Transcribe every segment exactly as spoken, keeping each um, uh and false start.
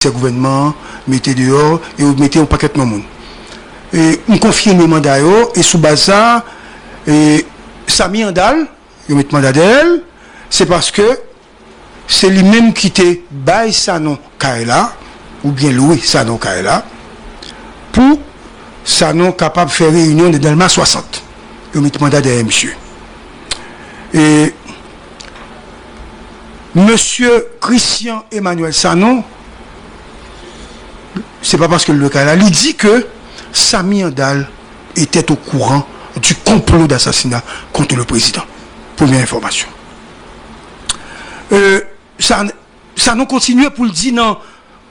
komisè gouvènman an mete deyò, e yo mete yon pakèt lòt moun. E, m konfime manda yo, e sou baz sa, e, Samy Andal, yo met manda dèyè l, se paske se li menm ki te bay Sanon kay la, oubyen lwe Sanon kay la, pou Sanon kapab fè reyinyon nan Dèlma swasant. Yo met manda dèyè misye. E mesye Christian Emmanuel Sanon, se pa paske l lwe kay la, li di ke Samy Andal était au courant du complot d'assassinat contre le président. Premye enfòmasyon. E, sa, Sanon kontinye pou l di nan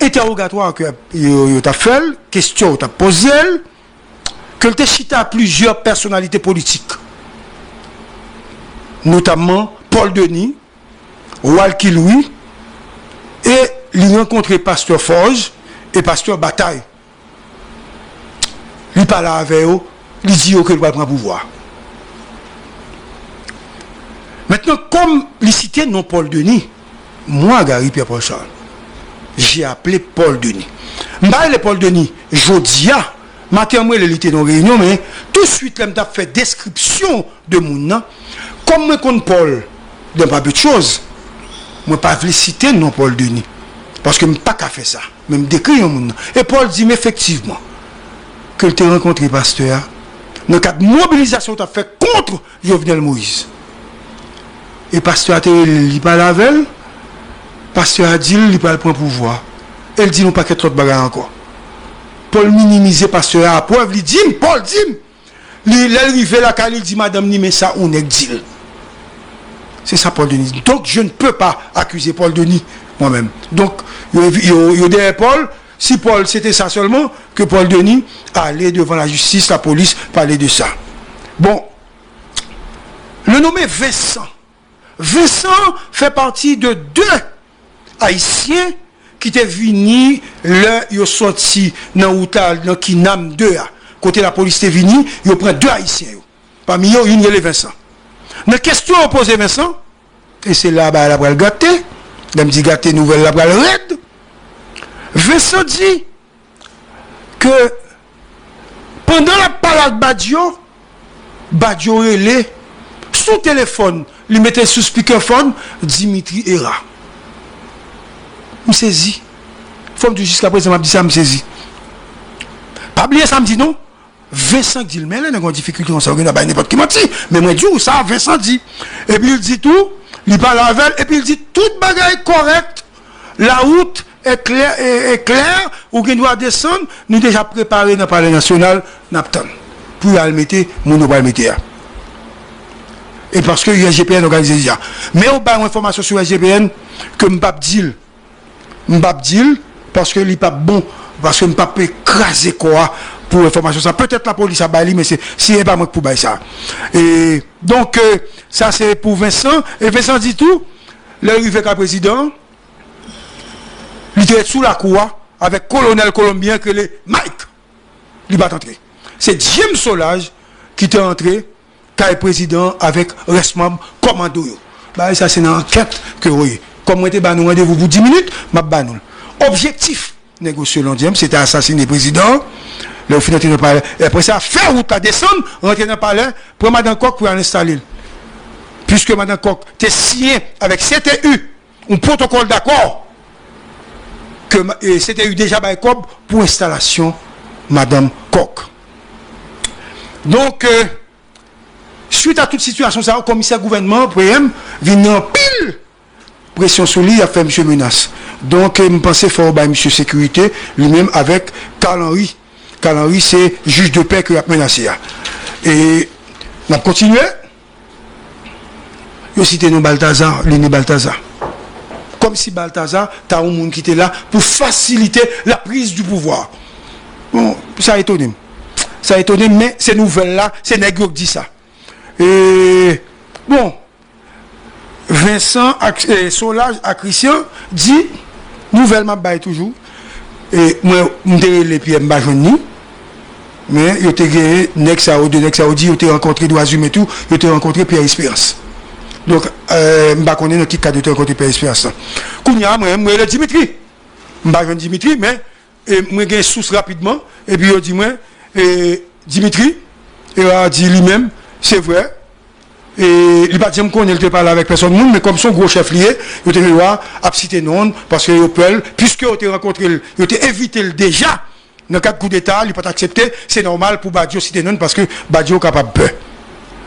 entèwogatwa ke yo, yo t ap fè l, kesyon yo t ap poze l, ke l te chita ak plizyè pèsonalite politik, notamman Paul Denis, Walky Louis, e li rankontre pastè Forge e pastè Bataille. Li pale avè yo, li di yo ke l pral pran pouvwa. Mentnan, kòm li site non Paul Denis, moi, Gary Pierre-Paul Charles, j'ai appelé Paul Denis. M pa rele Paul Denis jodi a, maten an m rele li te nan yon reyinyon, men touswit lè m t ap fè deskripsyon de moun nan, kòm mwen konn Paul de pa bèt choz, mwen pa vle site non Paul Denis, paske m pa ka fè sa. Men m dekri yon moun nan. E Paul di m efektivman ke l te rankontre pastè a nan kad mobilizasyon yo t ap fè kont Jovenel Moïse. E pastè a te rele l, li pale avè l. Pastè a di l li pral pran pouvwa. E l di l yon pakèt lòt bagay ankò. Paul minimize pastè a, prèv li di m, Paul di m, Li, lè l rive lakay li, li di madanm li, men sa yon nèg di l. Se sa Paul Denis di. Donc, je ne peux pas accuser Paul Denis, moi-même. Donk, yo, yo, yo dèyè Paul. Si Paul, se te sa sèlman, ke Paul Denis ale devan lajistis, lapolis, pale de sa. Bon, le nommé Vincent. Vincent fè pati de de Ayisyen ki te vini lè yo sòti nan wout la, nan Kinam de a. Kote lapolis te vini, yo pran de Ayisyen yo. Pami yo, youn rele Vincent. Nan kesyon yo poze Vincent, e se la bagay la pral gate, lè m di gate, nouvèl la pral rèd. Vincent di, ke pandan l ap pale ak Badio, Badio rele sou telefòn, li mete l sou speakerphone, Dimitri Hérard. M sezi. Fò m di w, jiskaprezan m ap di sa, m sezi. Pa bliye sa m di non. Vincent di l, men lè nèg gen yon difikilte konsa, ou gen dwa bay nenpòt ki manti. Men mwen di w sa, Vincent di. Epi l di tou, li pale avè l, epi l di tout bagay kòrèk, lawout eklè, e, eklè, ou gen dwa desann, nou deja prepare nan Palè Nasyonal, n ap tann pou y al mete moun yo pral mete a. E paske U S G P N òganize deja. Men yo bay yon enfòmasyon sou U S G P N ke m p ap di l. M p ap di l, paske li p ap bon, paske m p ap kraze kò a pou enfòmasyon sa. Petèt lapolis ap bay li, men se, si e pa mwen k pou bay sa. E, donk, e, sa se pou Vincent. E Vincent di tou, lè l rive kay prezidan an, li te ret sou lakou a avèk kolonèl kolonbyen ki rele Mike. Li pa t antre. Se James Solages ki te antre kay prezidan an avèk rès manm kòmando yo. Bagay sa se nan ankèt ke yo ye. Kòm mwen te ba nou randevou pou dis minit, m ap ba nou l. Objektif nèg yo, selon James, se te asasine prezidan an. Lè yo fin antre nan palè, e apre sa, fè wout la desann, rantre nan palè, pran madan Kòk pou y al enstale l. Piske madan Kòk te siyen avèk C T U yon pwotokòl dakò ke ma-, e, C T U deja bay kòb pou enstalasyon madanm Kòk. Donk, e, swit a tout sitiyasyon sa yo, komisè gouvènman an, P M, vin nan anpil presyon sou li, y ap fè misye menas. Donk, e, m panse fò yo bay misye sekirite, li menm avèk Carl Henry. Carl Henry, se jij de pè ke y ap menase a. E n ap kontinye. Yo site non Balthazar, René Balthazar. Kòmsi Balthazar ta yon moun ki te la pou fasilite la prise du pouvoir. Bon, sa etone m. Sa etone m, men se nouvèl la, se nèg yo k di sa. E, bon, Vincent ak, e, Solages ak Christian di, nouvèl m ap bay toujou. E mwen, m te rele Pierre, m pa jwenn li. Men yo te genyen nèg sa yo, de nèg sa yo di yo te rankontre dwa imen tou, yo te rankontre Pierre Espérance. Donk, e, m pa konnen nan ki kad yo te rankontre Pierre Espérance lan. Kounye a, mwen, m rele Dimitri. M pa jwenn Dimitri, men e, mwen gen sous rapidman, epi yo di mwen, e, Dimitri, e, a di li menm, se vre, e, li pa t janm konnen li te pale avèk pèsòn moun, men kòm se yon gwo chèf li ye, yo te gen dwa ap site non l, paske yo pè l, piske yo te rankontre l, yo te envite l deja nan kad koudeta, li pa t aksepte, se nòmal pou Badio site non l, paske Badio kapab pè.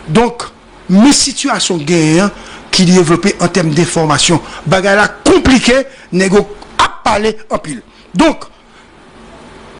Donk, men sitiyasyon genyen an ki devlope an tèm de enfòmasyon. Bagay la konplike, nèg yo ap pale anpil. Donk,